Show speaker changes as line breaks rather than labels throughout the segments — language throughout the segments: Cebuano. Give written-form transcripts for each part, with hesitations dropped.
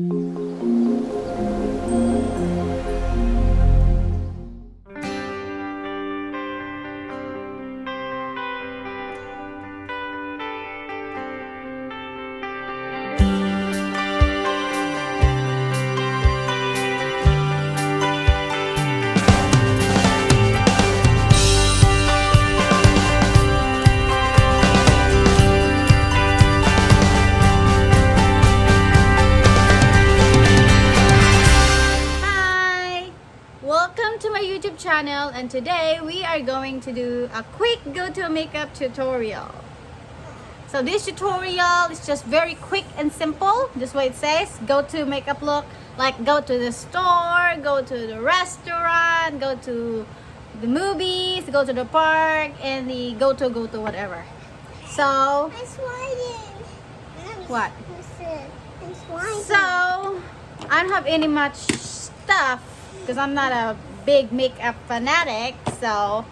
Hi! Welcome to my YouTube channel, and today we are going to do a quick go-to makeup tutorial. So this tutorial is just very quick and simple. Just what it says, go-to makeup look. Like go to the store, go to the restaurant, go to the movies, go to the park, and the go-to whatever. So,
I'm sliding.
What?
I'm sliding.
So, I don't have any much stuff because I'm not a big makeup fanatic. So,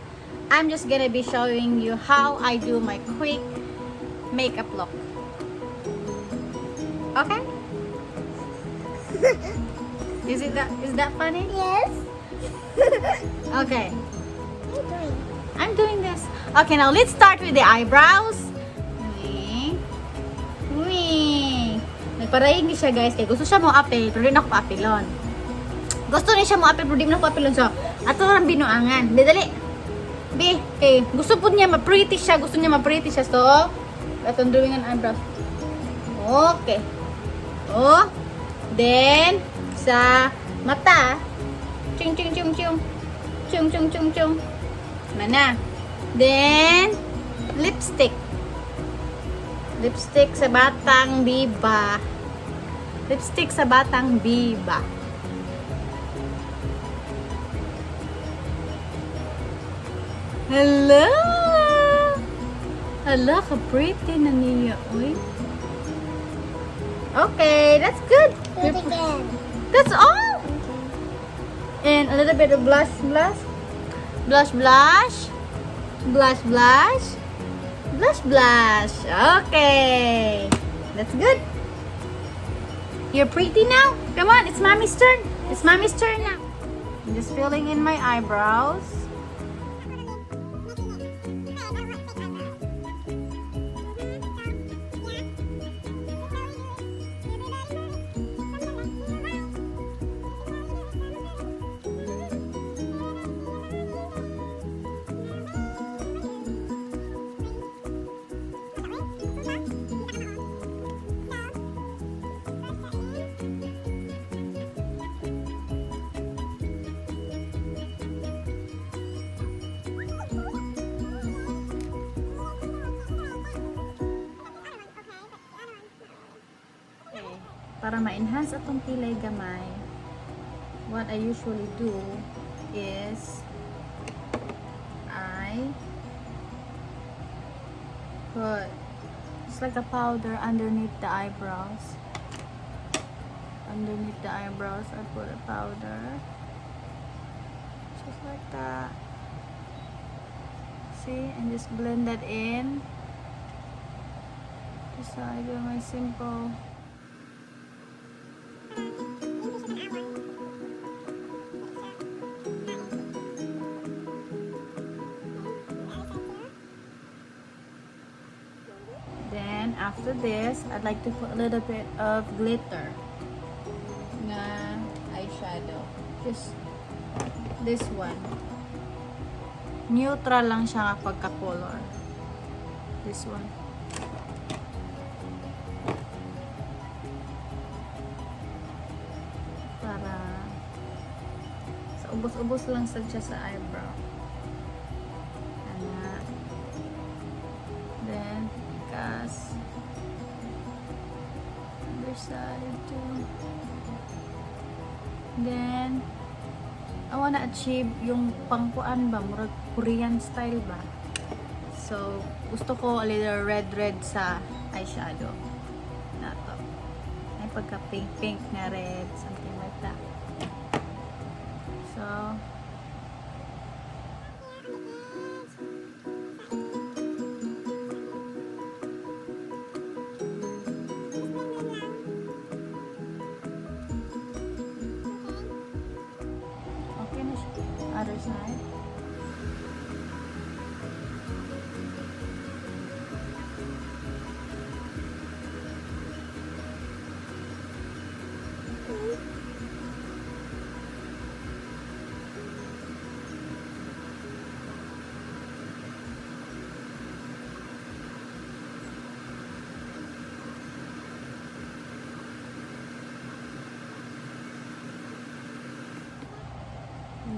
I'm just gonna be showing you how I do my quick makeup look. Okay? Is that funny?
Yes.
Okay.
What are you doing?
I'm doing this. Okay, now let's start with the eyebrows. Wee. Wee. Nagparayig ni siya, guys, kay gusto siya mo apil pero di na ako paapilon. Gusto ni siya mo apil pero di na ako paapilon. So, ato lang binuangan. Di, dali. Bi, eh, gusto po niya ma-pretty siya. Gusto niya ma-pretty siya. So, atong doing an eyebrows. Okay. Oh. Then, sa mata, chung chung chung chung. Chung chung chung chung. Mana. Then, lipstick. Lipstick sa Batang Biba. Lipstick sa Batang Biba. Hello! Hala, ka-pretty na niya, uy. Okay, that's good.
Do it again.
That's all! And a little bit of blush, blush. Blush, blush. Blush, blush. Blush, blush. Okay. That's good. You're pretty now. Come on, it's mommy's turn. It's mommy's turn now. I'm just filling in my eyebrows. Okay. Para ma-enhance atong kilay gamay, what I usually do is I put just like a powder underneath the eyebrows. Underneath the eyebrows, I put a powder. Just like that. See? And just blend that in. Just so I do my simple. Then after this, I'd like to put a little bit of glitter nga eyeshadow. Just this one. Neutral lang siya kapag ka-color. This one. Para sa ubos-ubos lang sad siya sa eyebrow. Ana. Then, pikas. Other side too. Then, I wanna achieve yung pangkuan ba, murag Korean style ba. So, gusto ko a little red-red sa eyeshadow. Na to. May pagka pink-pink na red, something like that. So, Other side.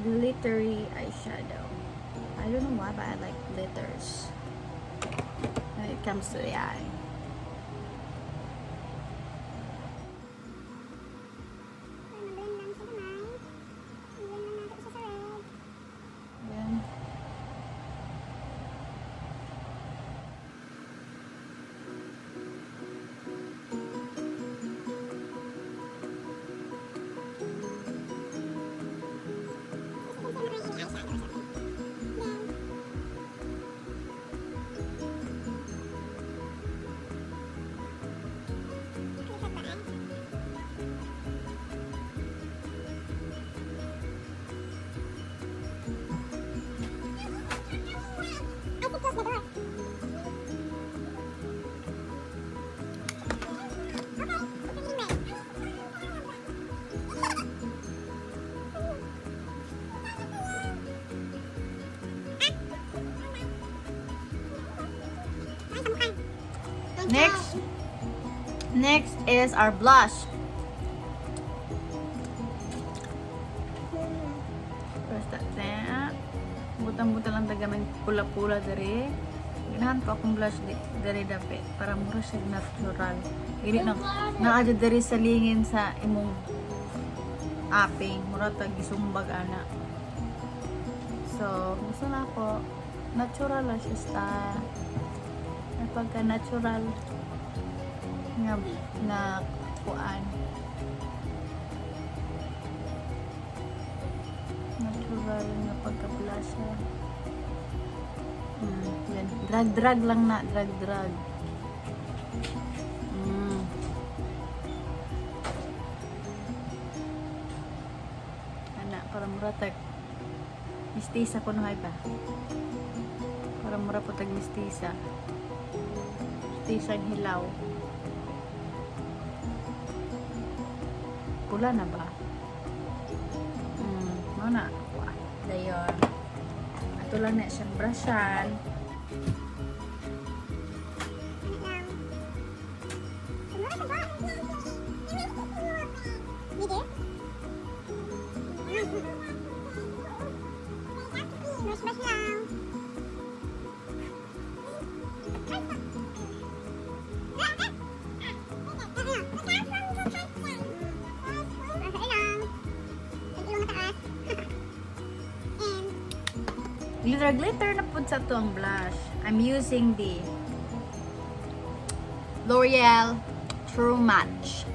Glittery eyeshadow. I don't know why, but I like glitters when it comes to the eye.
Ma-blend lang siya gamay. I-blend lang natin siya sa red.
Ayan.
As you can see, I'm not wearing any eyeshadow or something. Then, ano siya ba? I should close the door. Okay, it's getting red. Ay, sa mukha.
Next. Next is our blush. First that that. Butang-butang lang tagamay pula-pula dere. Ganahan ko akong blush di, dere dapit para mura siya natural. Dili na naa dere sa lingin sa imong aping mura tag gisumbag ana. So, gusto na ako natural lang siya sa ay pagka natural nga nga kuan. Natural nga pagka-blush siya. Yan. Drag-drag lang na. Drag-drag. Ana, para mura tag mistisa ko hay ba? Para mura po tag mistisa. Mistisa ang hilaw. Pula na ba? Mao na. Wa. Dayon. Ato lang na siyang brushan.
Ano lang. Tumura sa ba? You do? Brush, brush lang. Brush lang. Pag-ilong mataas. And
Glitter, glitter na pud sa to ang blush. I'm using the L'Oreal True Match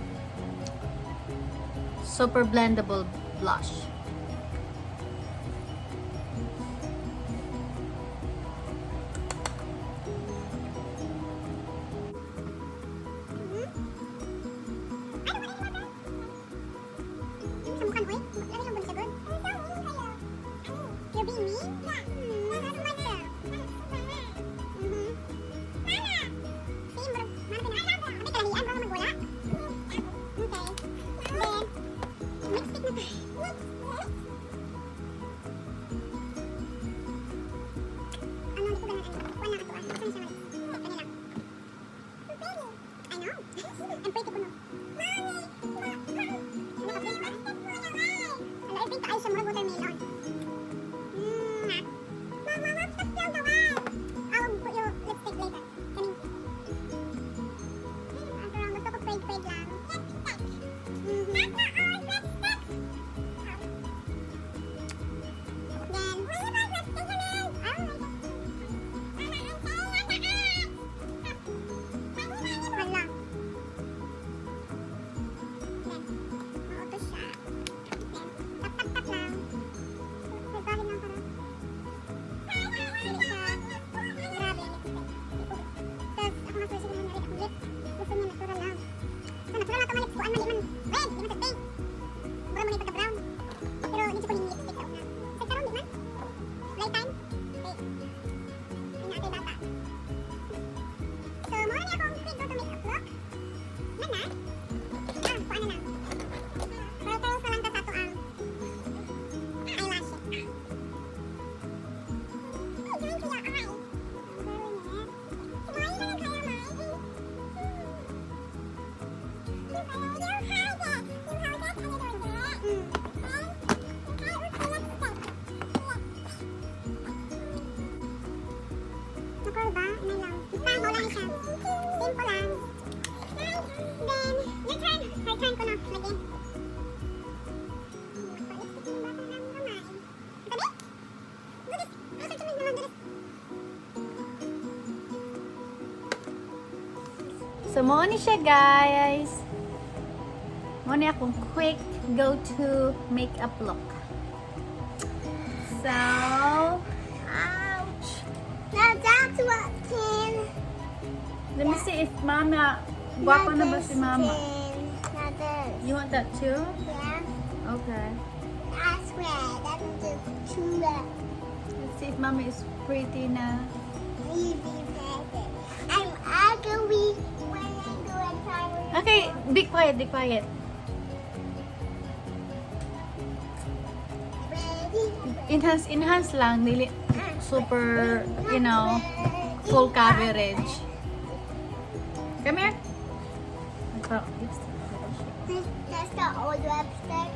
Super Blendable Blush.
Sa mukha mo, eh. Lagi lang ba siya good? You're being mean? Yeah. Same, bro. Mana ka na? Abi, kalahian, bro, magwala. Okay. Then, lipstick na to. Ano, hindi ko ganun, ano. Wala ka to, ah. Saan siya nga? Ano lang. I know. I'm pretty kuno. Ano ka, please? Ano, I think ay siya murag watermelon. Mama, what's the feel the way? I'll put your lipstick later. Kaning. After all, gusto ko peg-peg lang. Lipstick. Then, I don't like it. Hala. Then, mauto siya. Then, tap tap tap lang. Nagbahin lang para. Dili siya. Grabe ang lipstick. Tapos, ako nga first naman rin akong lips. Gusto niya natural lang. So, natural na ito mga lips ko. Ano, di man red, di man sa pink.
So, mao ni siya, guys. Mao ni akong quick go-to makeup look. So, ouch.
Now that's what can.
Let me see if Mama, guwapo na ba si Mama?
Not this.
You want that too?
Yeah.
Okay.
I swear, that's just too
Let's see if Mama is pretty na.
Easy present. I'm ugly when I go and try with
Okay, be quiet, be quiet.
Ready?
Enhance, enhance lang. Dili super full coverage. Come here. Lipstick.
That's the old lipstick.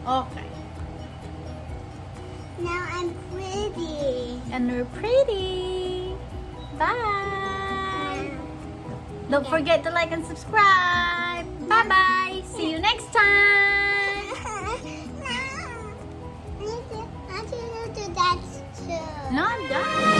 Okay.
Now I'm pretty.
And we're pretty. Bye. Don't forget to like and subscribe. Bye-bye. See you next time.
No. I need to do that too.
No, I'm done.